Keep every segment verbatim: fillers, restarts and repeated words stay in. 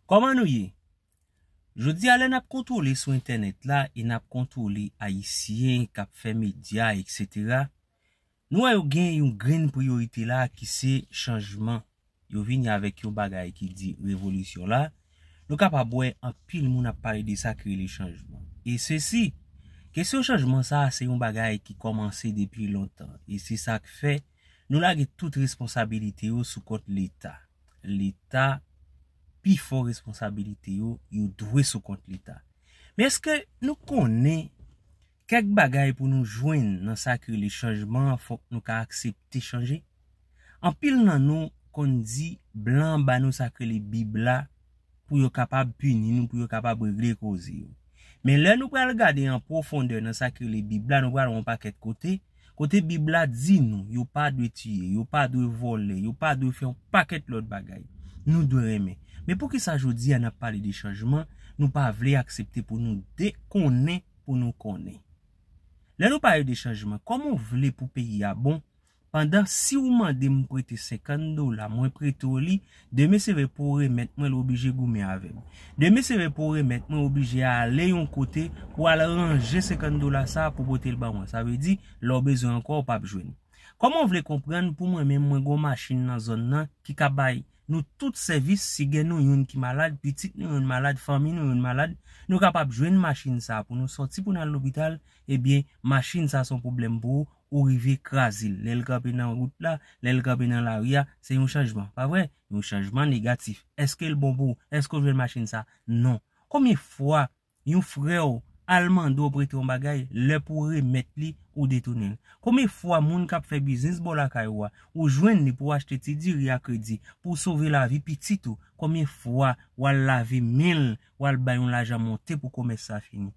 Kòman nou ye? Jodi a, lè n ap kontwole sou entènèt la e n ap kontwole Ayisyen k ap fè medya, etsetera, nou wè yo gen yon grenn priyorite la ki se chanjman. Yo vini avèk yon bagay ki di revolisyon la. Nou kapab wè anpil moun ap pale de sa ki rele chanjman. E sesi, kesyon chanjman sa a se yon bagay ki kòmanse depi lontan. E se sa k fè nou lage tout responsabilite yo sou kont Leta. Leta, pi fò responsabilite yo, yo dwe sou kont Leta. Men èske nou konnen kèk bagay pou nou jwenn nan sa ki rele chanjman an, fòk nou ka aksepte chanje? Anpil nan nou konn di blan ba nou sa ki rele Bib la pou yo kapab pini nou, pou yo kapab regle koze yo. Men lè nou pral gade an pwofondè nan sa ki rele Bib la, nou pral wè yon pakèt kote, kote Bib la di nou yo pa dwe tiye, yo pa dwe vòlè, yo pa dwe fè yon pakèt lòt bagay. Nou dwe renmen. Men poukisa jodi a n ap pale de chanjman, nou pa vle aksepte pou nou de konnen pou nou konnen? Lè nou pale de chanjman, kòman w vle pou peyi a bon, pandan si w mande m prete senkant dola, mwen prete w li, demen se vre pou w remèt mwen l, w oblije goumen avè m. Demen se vre pou w remèt mwen, w oblije ale yon kote pou w al ranje senkant dola sa a pou w pote l ban mwen. Sa vle di, lè w bezwen ankò, w p ap jwenn. Kòman w vle konprann pou mwen menm, mwen gen yon machin nan zòn nan ki ka bay nou tout sèvis, si gen nou youn ki malad, pitit nou youn malad, fanmi nou youn malad, nou kapab jwenn machin sa a pou nou sòti pou n al lopital, ebyen, machin sa a se yon pwoblèm pou ou, ou rive kraze l. Lè l kanpe nan wout la, lè l kanpe nan lari a, se yon chanjman, pa vre? Yon chanjman negatif. Èske l bon pou ou? Èske w jwenn machin sa a? Non. Konbyen fwa yon frè w al mande w prete yon bagay, lè pou w remèt li, ou detounen l? Konbyen fwa moun k ap fè biznis bò lakay ou a, ou jwenn li pou w achte ti diri a kredi, pou w sove lavi pitit ou, konbyen fwa w al lave men l, w al bay yon lajan monte pou komès sa fini?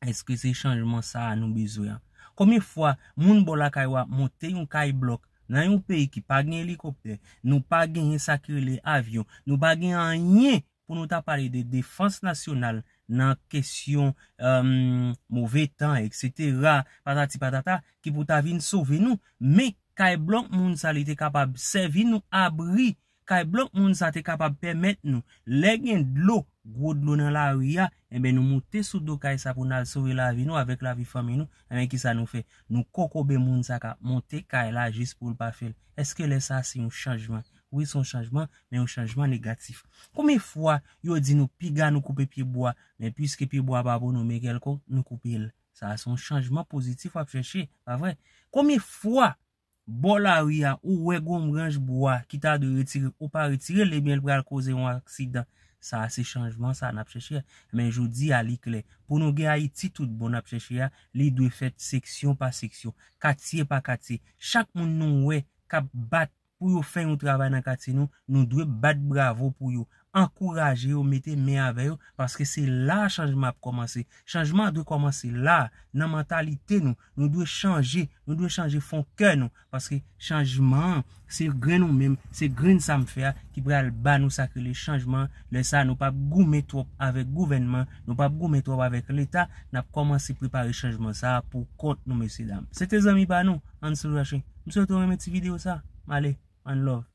Èske se chanjman sa a nou bezwen an? Konbyen fwa moun bò lakay ou a monte yon kay blòk nan yon peyi ki pa gen elikoptè, nou pa genyen sa ki rele avyon, nou pa gen anyen pou nou ta pale de defans nasyonal nan kesyon, èm, move tan, etsetera, patati patata, ki pou ta vin sove nou. Men kay blòk moun sa, li te kapab sèvi nou abri. Kay blòk moun sa te kapab pèmèt nou, lè gen dlo, gwo dlo nan lari a, enben, nou moute sou do kay sa pou n al sove lavi nou avèk lavi fanmi nou. Enben, kisa nou fè? Nou kokobe moun sa k ap monte kay la jis pou l pa fè l. Èske lè sa a se yon chanjman? Wi, se yon chanjman, men yon chanjman negatif. Konbyen fwa yo di nou piga nou koupe pye bwa, men piske pye bwa pa pou nou, men kèlkonk, nou koupe l? Sa a se yon chanjman pozitif w ap chèche, pa vre? Konbyen fwa bò lari a, ou wè gon branch bwa ki ta dwe retire, ou pa retire l, ebyen, l pral koze yon aksidan? Sa a se chanjman sa a n ap chèche a. Men jodi a, li klè. Pou nou gen Ayiti tout bon n ap chèche a, li dwe fèt seksyon pa seksyon, katye pa katye. Chak moun nou wè k ap bat pou yo fè yon travay nan katye nou, nou dwe bat bravo pou yo, ankouraje yo, mete men avè yo, paske se la a chanjman ap kòmanse. Chanjman an dwe kòmanse la a, nan mantalite nou. Nou dwe chanje, nou dwe chanje fon kè nou, paske chanjman an, se grenn ou menm, se grenn sa m fè a ki pral ba nou sa k rele chanjman an. Lè sa a, nou p ap goumen twòp avèk gouvènman, nou p ap goumen twòp avèk Leta, n ap kòmanse prepare chanjman sa a pou kont nou, mesye dam. Se te zanmi pa nou, Ansel Rachin. M swete w renmen ti videyo sa. M ale, one love.